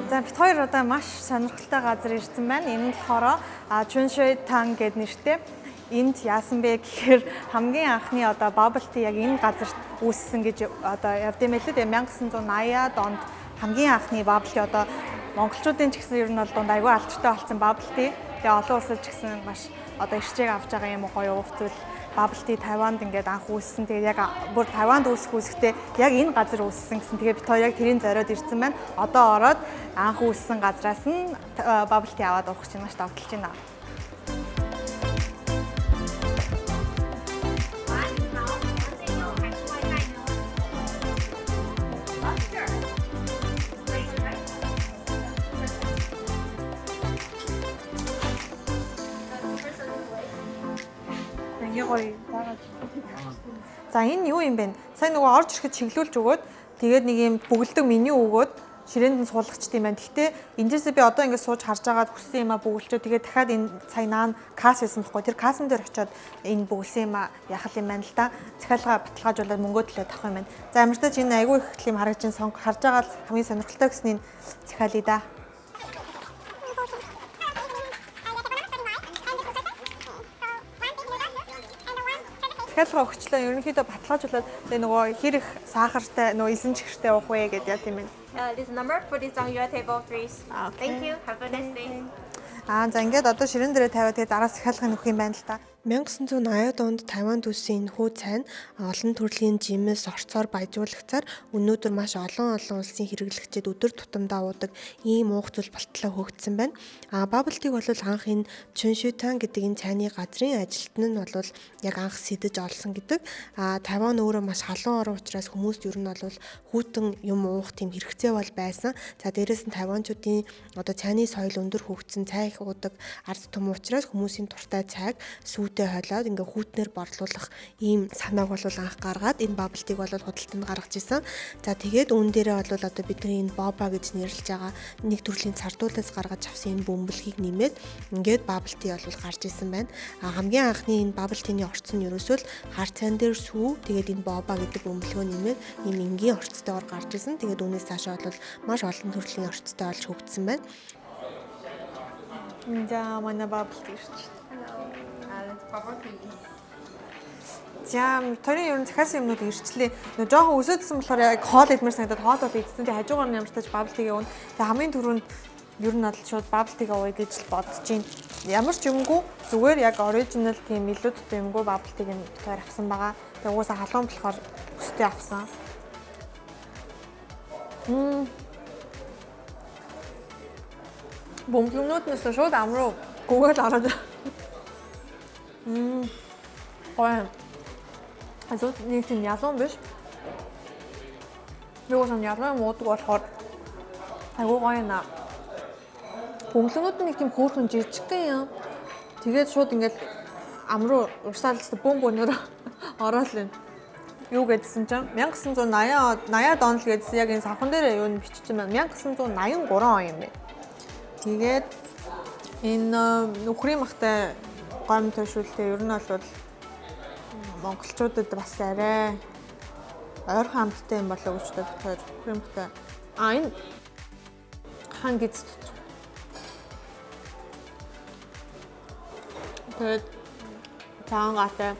За, бид хоёр одоо маш сонирхолтой газар ирсэн байна. Энэ нь болохоор Чуншуй Тан гэд нэртэй. Энд яасан бэ гэхээр хамгийн анхны одоо bubble tea яг энэ газарт үүссэн гэж одоо явд юм байлээ. Тэгээ 1980-ад онд хамгийн анхны bubble tea, одоо монголчуудын ч гэсэн ер нь бол дунд айгүй алдартай болсон bubble tea. Тэгээ олон улсад ч гэсэн маш одоо эрчээг авч байгаа юм гоё уух зүйл bubble tea Тайванд ингээд анх үүссэн. Тэгээд яг бүр Тайванд үүсэх үүсэхдээ яг энэ газар үүссэн гэсэн. Тэгээд бид хоёр яг тэрийн зориод ирсэн байна. Одоо ороод анх үүссэн газраас нь bubble tea аваад уух чинь маш догдолж байна. Ингээ гоё заагаад. За, энэ юу юм бэ? Сайн нөгөө орж ирэхэд чиглүүлж өгөөд, тэгээд нэг юм бөглөдөг меню өгөөд, ширээнд нь суулгачт юм байна. Гэхдээ эндээсээ би одоо ингэ сууж харж агаад хүссэн юм а бөглөчөө, тэгээд дахиад энэ сая наан касс байсан байхгүй. Тэр кассан дээр очиод энэ бөглөсөн юм а яхал юм байна л да. Захиалга баталгаажуулаад мөнгөө төлөөд авах юм байна. За, ямартай ч энэ айгүй их юм харагдаж байна. Сонг харж байгаа л хамгийн сонирхолтой гэсний захиалъя да. Захиалга өгчлээ. Ерөнхийдөө баталгаажуулаад, тэгээ нөгөө хэр их сахартай, нөгөө элсэн чихэртэй уух вэ гэдээ яа тийм ээ. This number, put it on your table, please. Okay. Thank you. Have a nice day. Аа, за, ингээд одоо ширээн дээрээ тавиад, тэгээ дараа захиалгыг өгөх юм байна л та. 1980-ад онд Тайванд үүссэн энэхүү цай нь олон төрлийн жимс, орцоор баяжуулагцаар өнөөдөр маш олон олон улсын хэрэглэгчид өдөр тутамдаа уудаг ийм уух зүйл болтлоо хөгжсөн байна. А bubble tea-г бол анх энэ Чуншүтан гэдэг энэ цайны газрын ажилтан нь бол яг анх сэдэж олсон гэдэг. А Тайван өөрөө маш халуун орон учраас хүмүүст ер нь бол хүйтэн юм уух тийм хэрэгцээ бол байсан. За, дээрэс нь тайванчуудын одоо цайны соёл өндөр хөгжсөн, цай их уудаг ард түмэн учраас хүмүүсийн дуртай цайг сүүтэй хойлоод ингээ хүйтнээр борлуулах ийм санааг бол анх гаргаад энэ bubble tea-г бол худалданд гаргаж исэн. За, тэгээд үүн дээрээ бол одоо бидний энэ боба гэж нэрлэж байгаа нэг төрлийн цардуулаас гаргаж авсан энэ бөмбөлгийг нэмээд ингээд bubble tea бол гарч исэн байна. А хамгийн анхны энэ bubble tea-ний орц нь ерөөсөө л хар цайн дээр сүү, тэгээд энэ боба гэдэг бөмбөлгөө нэмээд ийм энгийн орцтойгоор гарч исэн. Тэгээд үүнээс цаашаа бол маш олон төрлийн орцтой болж хөгжсөн байна. За, манай bubble tea ирж байна. It's bubble tea. За, тэрийн ер нь захиалсан юмнууд ирчлээ. Нөө жоохон өсөөдсөн болохоор яг хоол идмээр санагдаад хоол бол идсэн. Тэгээ хажуугаар нь ямар ч тач bubble tea-гээ уун. Тэгээ хамгийн түрүүнд ер нь бол шууд bubble tea-гээ ууя гэж л бодож байна. Ямар ч юмгүй, зүгээр яг original тийм илүү дутуу юмгүй bubble tea-г нь битгаар авсан байгаа. Тэгээ угаасаа халуун болохоор өстэй авсан. Бөмбөлгнүүд нь шууд ам руу гүгээл ороод. Гоё. Азууд нэг тийм ялуун биш. Би уусаа ялуун юм уудаг болохоор айгуу гоё наа. Бөмбөлгнүүд нь нэг тийм хөөрхөн жижигхэн юм. Тэгээд шууд ингээд ам руу урсаал бөм бөөнөр ороод л байна. Юу гэдсэн чинь 1980 80-ад он л гэдсэн, яг энэ савхан дээр юу н бичсэн байна. 1983 он юм байна. Тэгээд энэ нөхрийн махтай гомь төшүүлтэй ер нь бол монголчуудад бас арай ойрхон амттай юм болоо гэж бодож нөхрийн махтай. А, энэ хан гиз дотор. Тэгээд цагаан гатай.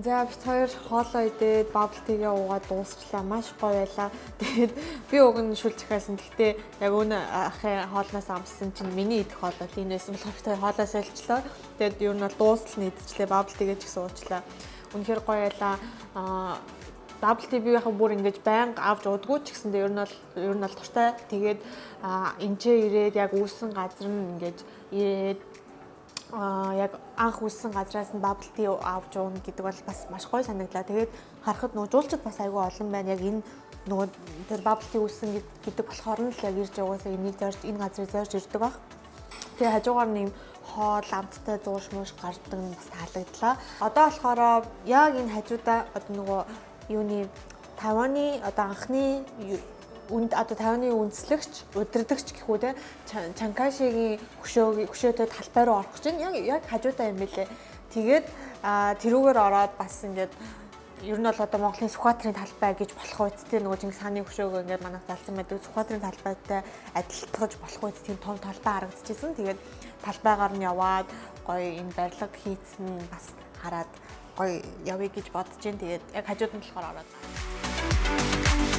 За, бид хоёр хоолоо идээд, bubble tea-гээ уугаад дуусчлаа. Маш гоё байлаа. Тэгээд би уг нь шүл захиалсан. Гэхдээ яг өнө ахын хоолноос амссан чинь миний идэх хоол бол энэ байсан болохоор бид хоёр хоолоо сольчлоо. Тэгээд ер нь бол дуустал нь идчихлээ. Bubble tea-гээ ч гэсэн уучлаа. Үнэхээр гоё байлаа. Bubble tea би яг бүр ингэж байнга авч уудаггүй ч гэсэндээ ер нь бол дуртай. Тэгээд энэ ч ирээд яг үүссэн газар нь ингэж ирээд яг анх үүссэн газраас нь bubble tea авч ууна гэдэг бол бас маш гоё санагдлаа. Тэгээд харахад нөгөө жуулчид бас айгүй олон байна. Яг энэ нөгөө тэр bubble tea үүссэн гэдэг болохоор нь л яг ирж угаасаа энийг зорж, энэ газрыг зорж ирдэг баг. Тэгээ хажуугаар нь юм хоол амттай зууш мууш гардаг нь бас таалагдлаа. Одоо болохоор яг энэ хажуудаа одоо нөгөө юуны Тайваны одоо анхны Үнд одоо Тайваны үндэслэгч, удирдагч гэх үү те, Чан Кайшигийн хөшөөтэй талбай руу орох гэж байна. Яг хажуудаа юм билээ. Тэгээд тэрүүгээр ороод бас ингээд ер нь бол одоо Монголын Сүхбаатарын талбай гэж болох үсттэй, нөгөө Чингис хааны хөшөөгөө ингээд манайх залсан байдаг Сүхбаатарын талбайтай адилтгаж болох үст тийм том талбай харагдчихсан. Тэгээд талбайгаар нь яваад гоё энэ барилга хийцэн бас хараад гоё явъя гэж бодож байна. Тэгээд яг хажууд нь болохоор ороод байгаа.